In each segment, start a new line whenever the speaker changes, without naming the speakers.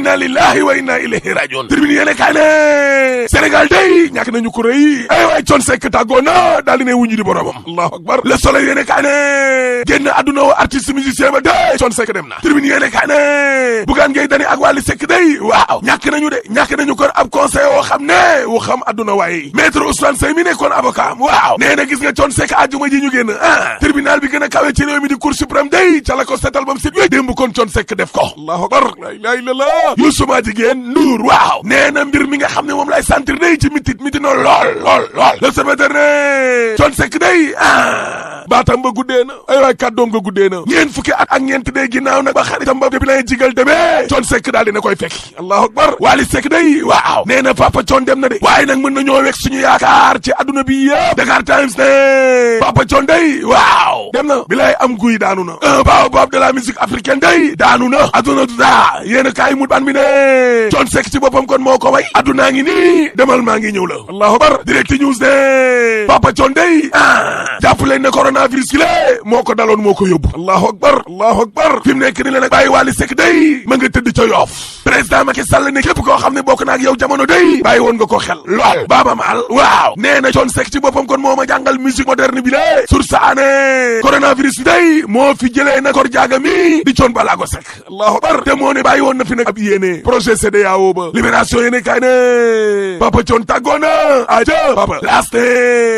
inna lillahi wa inna ilayhi rajiun tribune yéene kaay ne Sénégal day ñàkk nañu ko rëy ay waay Thione Seck tàggoo na daal di ne wuñu di boromam allahu akbar Le Soleil yéene kaay ne génn àdduna wa artiste musicien ba day Thione Seck dem na tribune yéene kaay ne Bougane Gueye Dany ak Wally Seck day waaw ñàkk nañu kon ab conseil woo xam ne wu xam àdduna waaye maître Ousmane Seye mi nekkoon avocat waaw nee na gis nga Thione Seck àjjuma ji ñu génn tribunal bi gën a kawe ci réew mi di cour suprême day ca la ko setal bam sit wéy démb kon Thione Seck def ko allahu akbar la ilaha illallah Youssou jigéen Ndour waaw nee na mbir mi nga xam ne moom lay sentir day ci miti no lool l'Observateur ne Thione Seck day baatam ba guddee na ay waay kàddoom nga guddee na ñeent fukki at ak ñeent day ginnaaw nag ba xaritam ba depuis lay jigal demee Thione Seck daal dina koy fekki allahu akbar Wally Seck day waaw nee na Papa Thione dem na de waaye nag mën na ñoo wekk suñu yaakaar ci adduna bi yëpp Dakar Times ne Papa Thione day waaw dem na bi lay am guy daanu na un baobab de la musique africaine day daanu na adduna duda yéen a kaay mut ban bi ne Thione Seck ci boppam kon moo ko way addunaa ngi nii demal maa ngi ñëw la allahu akbar Direct News ne Papa Thione day jàpp leen ne coronavirus gi lée moo ko daloon moo ko yóbbu allahu akbar fi mu nekk ni la nag bàyyi Wally Seck day ma nga tëdd ca Yoff président Macky Sall ne képp koo xam ne bokk na ak yow jamono day bàyyi woon nga ko xel lool Baaba Maal waaw nee na Thione Seck ci boppam kon moo ma jàngal musique moderne bi lée sur saane coronavirus bi day moo fi jëlee na kor jaaga mi di Thione Ballago Seck allahu akbar te moo ne bàyyi woon na fi nag ab yéene projet CEDEAO ba libération yéene kaay ne Papa Thione tàggoo na aja papa laaste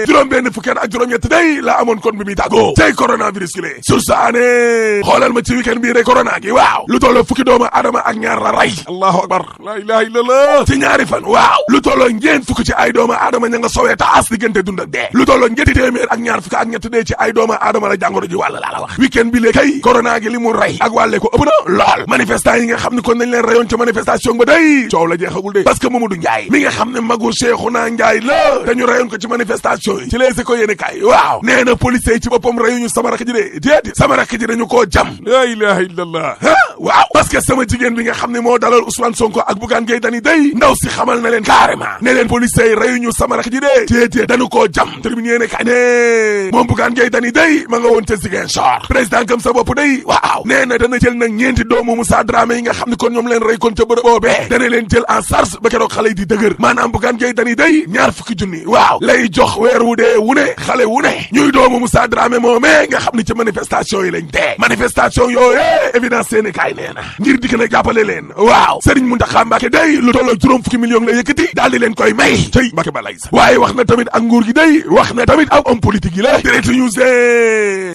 juróom benn fukki at ak juróom-ñett day la amoon kon bi muy tàggoo tey coronavirus gi lée sur saane xoolal ma ci week-end bii rek corona gi waaw lu tolloo fukki doomu adama ak ñaar la ray allahu akbar la ilaha illallah ci ñaari fan waaw lu tolloo ñeent fukki ci ay doomu adama ña nga sowee taas diggante dund ak dee lu tolloo ñetti téeméer ak ñaar fukki ak ñett dee ci ay doomu adama la jàngoro ji wàll laa la wax week-end bi lée kay corona gi li mu ray ak wàllee ko ëpp na lool manifestant yi nga xam ne kon nañ leen rayoon ca manifestation ba day coow la jeexagul de parce que Mamadou Ndiaye mi nga xam ne magu Cheikhouna Ndiaye la dañu rayoon ko ci manifestation yi ci Les Échos yéene kay waaw nee na policiers yi ci boppam rayuñu sama rakk ji de déedéet sama rakk ji dañu koo jam la ilaha illallah waaw parce que sama jigéen bi nga xam ne moo dalal Ousmane Sonko ak Bougane Gueye Dany day ndaw si xamal na leen carrément ne leen policiers yi rayuñu sama rakk ji de déedéet dañu koo jam tribune yéene kay ne moom Bougane Gueye Dany day ma nga woon ca Ziguinchor président gëm sa bopp day waaw nee na dana jël nag ñeenti doomu Moussa Dramé yi nga xam ne kon ñoom leen rey kon ca bërëb boobee dana leen jël en charge ba keroog xale yi di dëgër maanaam Bougane Gueye Dany day ñaar fukki junni waaw lay jox weer wu dee wu ne xale wu ne ñuy doomu Moussa Dramé moomee nga xam ne ci manifestation yi lañ dee manifestation yooyee évidence seeni kaay nee na ngir dikk nag jàppale leen waaw Serigne Mountakha Mbacké day lu tolloo juróom fukki millions la yëkkati daal di leen koy may cëy Mbacké balay sa waaye wax na tamit ak nguur gi day wax na tamit ak homme politique yi la Direct News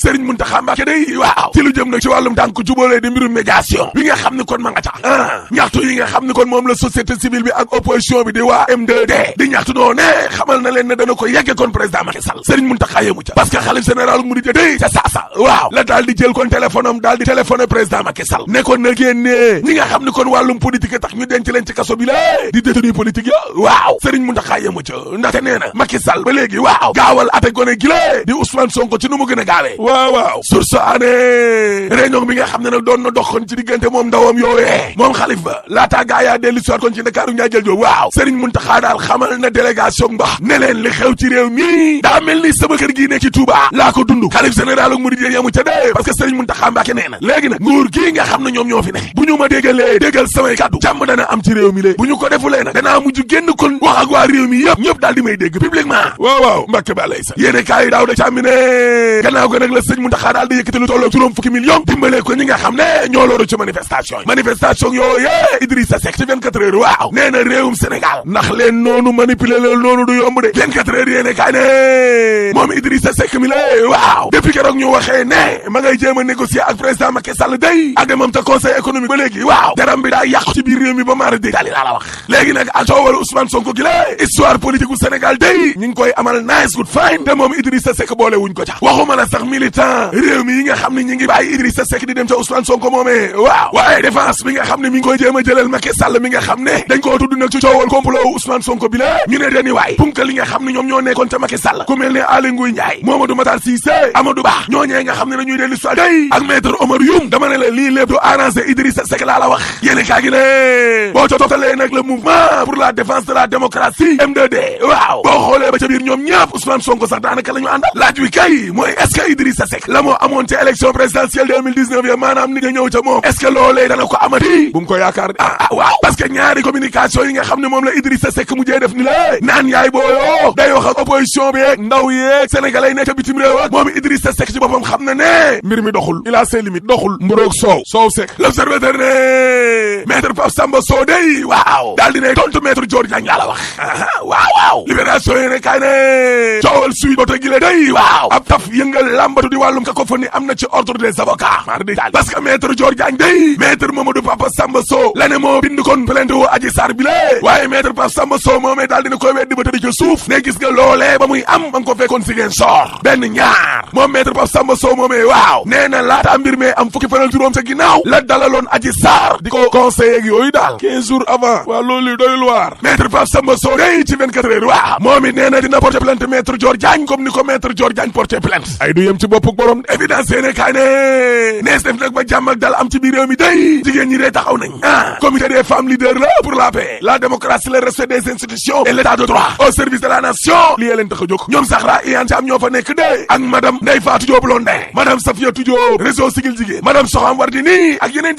Serigne Mountakha Mbacké day waaw ci lu jëm nag ci wàllum tànk jubalee di mbirum médiation bi nga xam ne kon ma nga ca ñaxtu yi nga xam ne kon moom la société civile bi ak opposition bi di waa M2D di ñaxtu noo ne xamal na leen ne dana ko yegge kon président Macky Sall Serigne Mountakha yemu ca parce que xalif général Mouride day ca saasa waaw la daal di jël kon téléphone am daal di téléphoné président Macky Sall ne kon na génnee ñi nga xam ne kon wàllum politique tax ñu denc leen ci kaso bi la di détenu politique ya waaw Serigne Mountakha yemu ca ndaxte nee na Macky Sall ba léegi waaw gaawal ate gone gi la di Ousmane Sonko ci nu mu gën a gaawee waaw source année réunion bi nga xam ne nag doon na dox kon ci diggante moom ndawam yooyee moom xalif ba laataa gaa yaa dellu soir kon ci Ndakaaru ñaa jël joo waaw Serigne Mountakha daal xamal na délégation ba ne leen li xew ci réew mi daa mel ni sama kër gii nekk ci Touba laa ko dund xalif général ak Mouride yamu ca dee parce que Serigne Mountakha Mbacké nee na léegi nag nguur gii nga xam ne ñoom ñoo fi ne bu ñu ma déggalee déggal samay kàddu jàmm dana am ci réew mi lée bu ñu ko defulee nag danaa mujj génn kon wax ak waa réew mi ñëpp daal di may dégg publiquement waaw Mbacké ba lay sa yéene kaay daaw da càmmi ne gannaaw ko nag la Serigne Mountakha daal di yëkkati lu tolloo juróom fukki millions dimbalee ko ñi nga xam ne ñoo loolu ci manifestation yooyu Idrissa Seck ci 24 heures waaw nee na réewum Sénégal ndax leen noonu manipuler leen noonu du yomb de 24 heures yéene kaay ne moom Idrissa Seck mi la waaw depuis keroog ñu waxee ne ma ngay jéem a négocier ak président Macky Sall day ak demam ta conseil économique ba léegi waaw daram bi daa yàqu ci biir réew mi ba maara dé daali laa la wax léegi nag a coowal Ousmane Sonko gi la histoire politique u Sénégal day ñu ngi koy amal nice good fine te moom Idrissa Seck boole wuñ ko ca waxuma la sax militant réew mi yi nga xam ne ñi ngi bàyyi Idrissa Seck di dem ca Ousmane Sonko moomee waaw waaye défense bi nga xam ne mi ngi koy jéem a jëlal Macky Sall mi nga xam ne dañ koo tudd nag ci coowal complot Ousmane Sonko bi la ñu ne deni waay punka li nga xam ne ñoom ñoo nekkoon ca Macky Sall ku mel ne Aly Ngouille Ndiaye Mamadou Matar Cissé Amadou Ba ñooñee nga xam ne dañuy dellu soit day ak maître Omar Youm dama ne la lii lépp du arrangé Idrissa Seck laa la wax yéene kaa gi ne boo tootalee nag le mouvement pour la défense de la démocratie M2D waaw boo xoolee ba ca biir ñoom ñëpp Ousmane Sonko sax daanaka la ñu àndal laaj wi kay mooy est-ce que Idrissa Seck la moo amoon ca élection présidentielle 2019 ya maanaam nit ña ñëw ca moom est-ce que loolee dana ko amati bu mu ko yaakaar waaw parce que ñaari communication yi nga xam ne moom la Idrissa Seck mujjee def ni la naan yaay booyoo day wax ak opposition bi yeeg ndaw yeeg sénégalais yi nekk ca bitim réew ak moom Idrissa Seck ci boppam xam na ne mbir mi doxul il a ses limites doxul mburoog soow Seck l'observateur ne maître Pape Samba Sow day waaw daal dina tontu maître Dior Diagne laa la wax waaw libération yi ne kay ne coowal suite oto gi la day waaw ab taf yëngal lambatu di wàllum cacophonie am na ci ordre des avocats mar di parce que maître Dior Diagne day maître Mamadou Papa Samba Sow la ne moo bind kon plainte woo Adji Sarr bi lée waaye maître Pape Samba Sow moomee daal dina koy weddi ba tëdd ci suuf ne gis nga loolee ba muy am ma ngi ko fekkoon si ngeen soor benn ñaar moom maître Pape Samba Sow moomee waaw nee na laata mbir mee am fukki fanal juróom ca ginnaaw la dalaloon Adji Sarr di ko conseiller ak yooyu daal 15 jours avant waaw loolu doyul waar maître Pape Samba Sow day ci 24 heures waaw moom it nee na dina porter plainte maître Dior Diagne comme ni ko maître Dior Diagne porter plainte ay du yem ci bopp borom évidence yéene kaay ne nees def nag ba jàmm ak dal am ci biir réew mi day jigéen ñi dee taxaw nañ comité des femmes leaders la pour la paix la démocratie le respect des institutions et l'état de droit au service de la nation lii leen tax a jóg ñoom Zahra Iyane Thiam ñoo fa nekk de ak madame Ndeye Fatou Diop Blondin madame Safiatou Diop réseau Siggil Jigéen madame Soham Wardini ak yeneen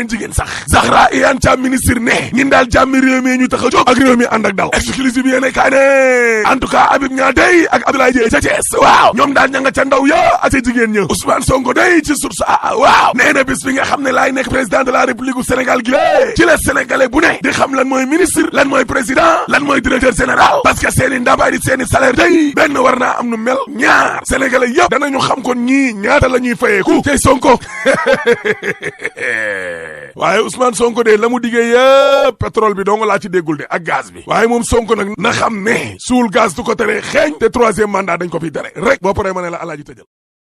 jigéen sax Zahra Iyane Thiam ministre ne ñin daal jàmmi réew mi ñu tax a jóg ak réew mi ànd ak dal exclusive yéene kaay ne en tout cas Habib Niang day ak Abdoulaye Dieye ca Thiès waaw ñoom daal ña nga ca ndaw ya ak ca jigéen ña Ousmane Sonko day ci source waaw nee na bis bi nga xam ne laay nekk président de la République du Sénégal gi lée ci la sénégalais bu ne di xam lan mooy ministre lan mooy président lan mooy directeur général parce que seeni ndambaay di seeni salaire day benn war naa am nu mel ñaar sénégalais yëpp danañu xam kon ñii ñaata la ñuy fayeeku cay Sonko waaye Ousmane Sonko de la mu diggee yëpp pétrole bi dong laa ci déggul de ak gaz bi waaye moom Sonko nag na xam ne suul gaz du ko tere xeeñ te troisième mandat dañ ko fi tere rek boo paree ma ne la alaaji tëjal